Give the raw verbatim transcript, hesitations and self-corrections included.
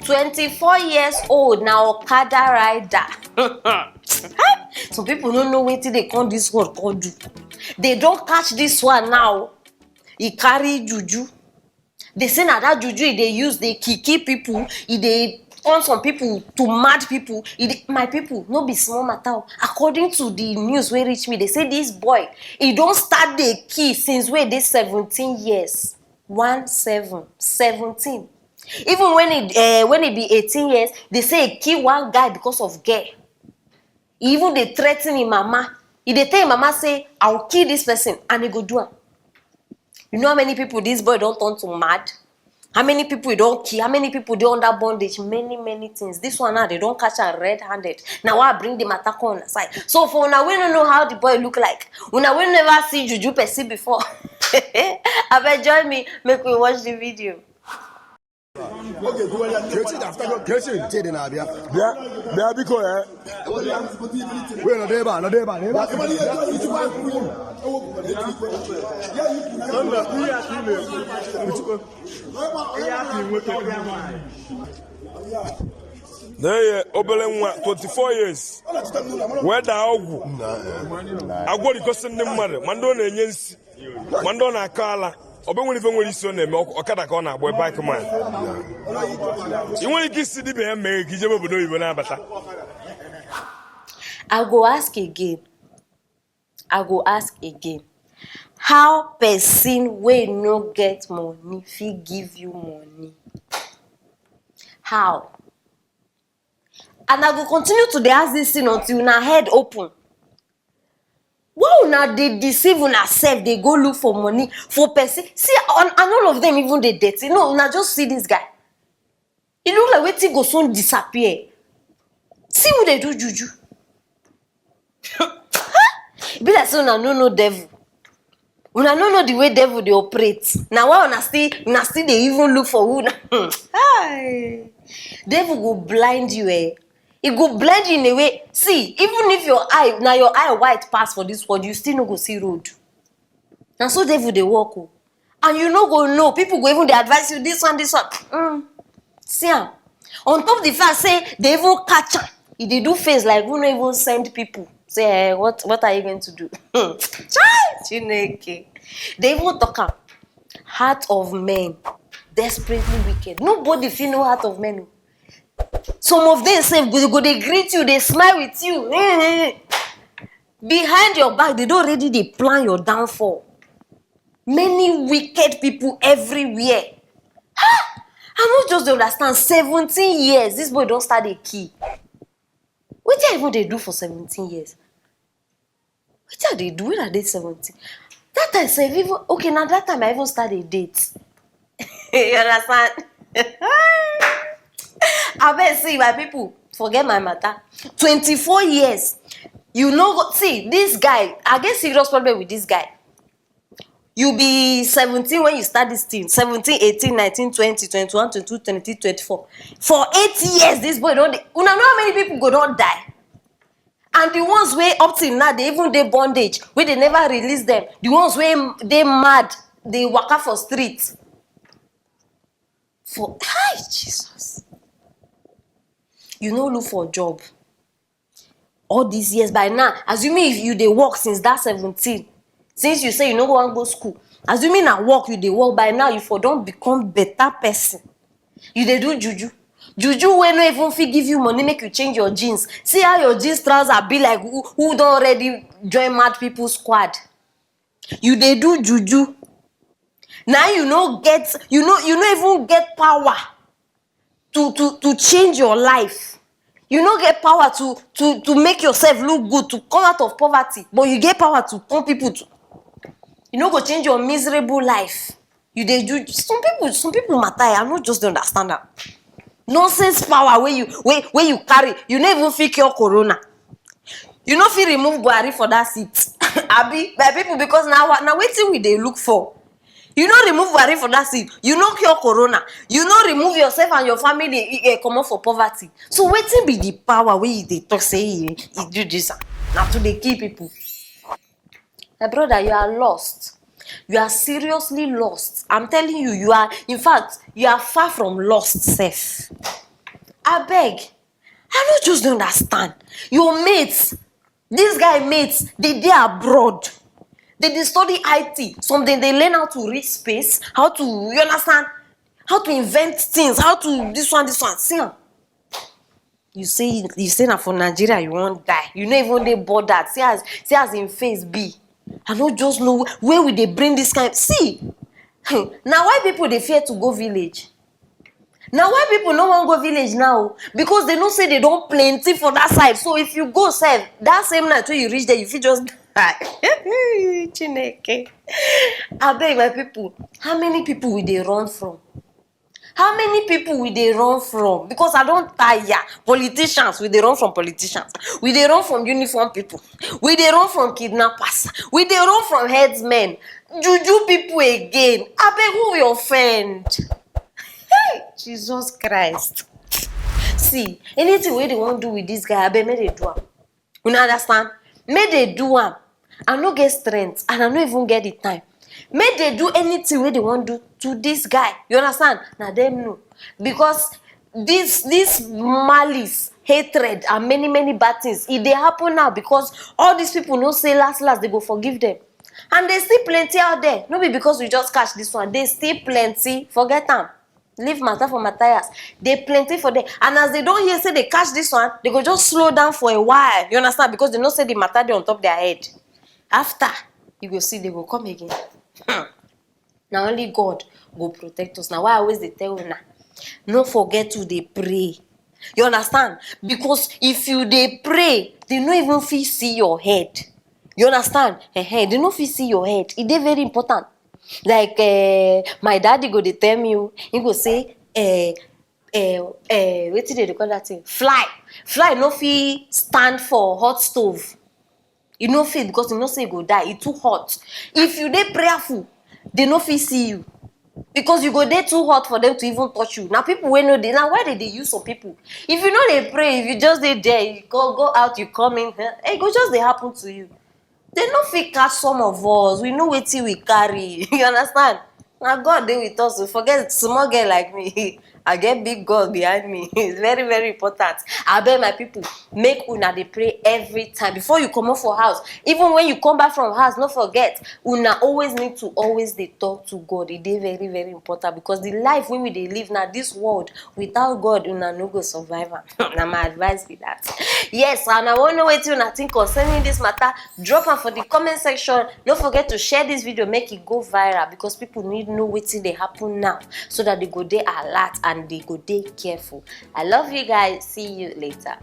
Twenty-four years old, na okada rider. Some people no know wetin dey come this world come do. They don catch this one now. E carry juju. They say na that juju e dey use dey kill kill people. E dey turn some people to mad people. E dey, my people, no be small matter o. According to the news wey reach me, they say this boy, e don start dey kill since wey e dey seventeen years. One seven, seventeen. Even when e, uh, when e be eighteen years, they say e kill one guy because of girl. E even dey threaten im mama. E dey tell im mama say, "I will kill this person," and e go do am. You know how many people this boy don turn to mad? How many people e don kill? How many people dey under bondage? Many, many things. This one now, they don catch am red-handed. Na why I bring the matter come una side. So for una wey no know how the boy look like, una wey never see juju person before, abeg join me, make we watch the video. Wetin dey after go? Wetin dey dey na bịa? Bịa, bịa biko, eh. Wait, nọdụ ebe a, nọdụ ebe a, nọdụ ebe a. Nọdụ ebe a. Ihe a ka ị na-ekwu. Ihe a ka ị nwoke. Neye obere nwa, twenty-four years, wee daa ọgwụ. Agwọ rikosi ndị mmadụ, ma ndị ọ na-enye nsi, ma ndị ọ na-akọ ala. Ọ bụ enwere ife nwere isi ọ na-eme, ọk- ọkada ka ọ na-agba, bike man. Ị nwere ike isi dibịa ya mee ka ijebe obodo oyibo na-abata. I go ask again. I go ask again. How person wey no get money fit give you money? How? And I go continue to dey ask this thing until una head open. Why una dey deceive una sef, dey go look for money for person? See, and, and all of them even dey dirty. No, una just see this guy. E look like wetin go soon disappear. See who dey do juju. E be like say una no know devil. Una no know the way devil dey operate. Na why una still, una still dey even look for who una. Hi. Devil go blind you, eh? E go blind you in a way. See, even if your eye, na your eye white pass for this world, you still no go see road. Na so devil dey work o. And you no go know. People go even dey advise you this one, this one. Mm. See am. On top the fact say they even catch am, e dey do face like who no even send people. Say, eh, what, what are you going to do? Chai, Chineke. They even talk am. Heart of men, desperately wicked. Nobody fit know heart of men o. Some of them sef go, go dey greet you, dey smile with you. Behind your back, they don already dey plan your downfall. Many wicked people everywhere. Ah! I no just dey understand. Seventeen years, this boy don start dey kill. Wetin I even dey do for seventeen years? Wetin I dey do when I dey seventeen? That time sef, even, okay, na that time I even start dey date. You understand? Abeg, see, my people, forget my matter. Twenty-four years, you no go see this guy. I get serious problem with this guy. You be seventeen when you start this thing. Seventeen, eighteen, nineteen, twenty, twenty-one, twenty-two, twenty-three, twenty-four. For eight years, this boy don dey. Una know how many people go don die? And the ones wey up till now, they even dey bondage, wey they never release them. The ones wey dey mad, dey waka for street. For, hi, Jesus. You no look for job. All these years, by now, assuming if you dey work since that seventeen, since you say you no go wan go school, assuming na work you dey work, by now you for don become better person. You dey do juju. Juju wey no even fit give you money make you change your jeans. See how your jeans trouser be like who, who don already join mad people squad. You dey do juju. Now you no get, you no, you no even get power to, to, to change your life. You no get power to, to, to make yourself look good, to come out of poverty, but you get power to turn people to. You no go change your miserable life. You dey do some people, some people matter, I no just dey understand am. Nonsense power wey you, wey, wey you carry, you no even fit cure corona. You no fit remove Buhari for that seat. Abi, my people, because na wa-, na wetin we dey look for. You no remove Buhari for that seat. You no cure corona. You no remove yourself and your family, eh, eh, comot for poverty. So wetin be the power wey you dey talk say e, e do this am? Na to dey kill people. My brother, you are lost. You are seriously lost. I'm telling you, you are, in fact, you are far from lost sef. Abeg, I no just dey understand. Your mates, this guy mates, they dey abroad. They dey study I T. Some dem dey learn how to read space, how to, you understand, how to invent things, how to this one, this one. See am. You say, you say na for Nigeria you wan die. You no even dey bothered. See as, see as im face be. I no just know where we dey bring this kind. See, na why people dey fear to go village. Na why people no wan go village now, because they know say they don plenty for that side. So if you go sef, that same night wey you reach there, you fit just die. Chineke. Abeg, my people, how many people we dey run from? How many people we dey run from? Because I don tire. Politicians, we dey run from politicians. We dey run from uniform people. We dey run from kidnappers. We dey run from headsmen. Juju people again. Abeg, who we offend? Hey, Jesus Christ. See, anything wey they wan do with this guy, abeg, make they do am. Una understand? Make they do am. I no get strength and I no even get the time. Make they do anything wey they wan do to this guy. You understand? Na dem know. Because this, this malice, hatred, and many, many bad things, e dey happen now because all these people know say last, last, they go forgive them. And they still plenty out there. No be because we just catch this one. They still plenty. Forget am. Leave matter for Matthias. They plenty for there. And as they don hear say they catch this one, they go just slow down for a while. You understand? Because they know say the matter dey on top their head. After, you go see they go come again. Hmm. Na only God go protect us. Na why I always dey tell una, no forget to dey pray. You understand? Because if you dey pray, they no even fit see your head. You understand? Ehen, they no fit see your head. E dey very important. Like, eh, my daddy go dey tell me, oh, he go say, eh, eh, eh, wetin they dey call that thing? Fly. Fly no fit stand for hot stove. E no fit, because e know say e go die. E too hot. If you dey prayerful, they no fit see you. Because you go dey too hot for them to even touch you. Na people wey no dey, na why they dey use some people. If you no dey pray, if you just dey there, you go, go out, you come in, eh, e go just dey happen to you. They no fit catch some of us. We know wetin we carry. You understand? Na God dey with us. We forget small girl like me. I get big God behind me. It's very, very important. Abeg, my people, make una dey pray every time. Before you comot for house, even when you come back from house, no forget, una always need to always dey talk to God. E dey very, very important because the life wey we dey live now, this world, without God, una no go survive am. Na my advice be that. Yes, and I wan know wetin una think concerning this matter. Drop am for the comment section. No forget to share this video, make it go viral, because people need know wetin dey happen now, so that they go dey alert and they go dey careful. I love you guys. See you later.